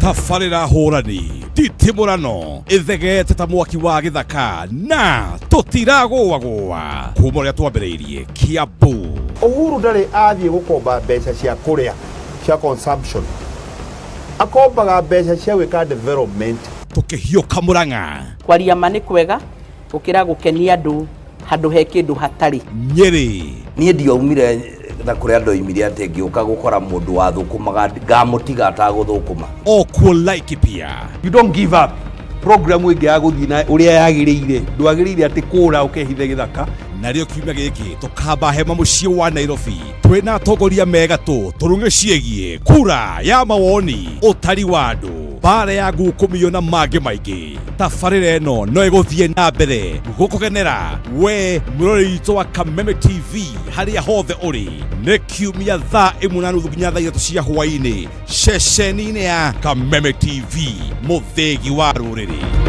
Tabarĩra hũrani nditimũrano ĩthegete ta mwaki wa gĩthaka na tũtiragũagũa kuma ũrĩa twambĩrĩirie Kiambu. Uhuru ndarĩ athiĩ gũkomba mbeca cia kũrĩa cia consumption, akombaga mbeca cia gwĩka development. Tũkĩhiũka Mũrang'a. Kwaria ma nĩ kwega gũkĩra gũkenia andũ handũ he kĩndũ hatarĩ. Nyĩrĩ. Niĩ ndioimire na kũrĩa ndoimire atĩ ngĩũka gũkora mũndũ wathũkũmaga ngamũtiga atagũthũkũma. O kuo Laikipia. You don't give up. Program ĩngĩ ya gũthiĩ na ũrĩa yagĩrĩire, ndwagĩrĩire atĩ kũra ũkehithe gĩthaka. Narĩo kiumia gĩkĩ tũkamba hema mũciĩ wa Nairobi twĩna atongoria megatũ tũrung'e ciĩgiĩ kura ya mawoni, ũtari wa andũ, mbara ya ngukumio na mangĩ maingĩ. Tabarĩra ĩno no ĩgũthiĩ na mbere gũkũgenera we mũrori witũ wa Kameme TV harĩa hothe ũrĩ. Nĩ kiumia thaa 1 na nuthu nginya thaa 3 cia hwaĩ-inĩ ceceni-inĩ ya Kameme TV, mũthĩgi wa rũrĩrĩ.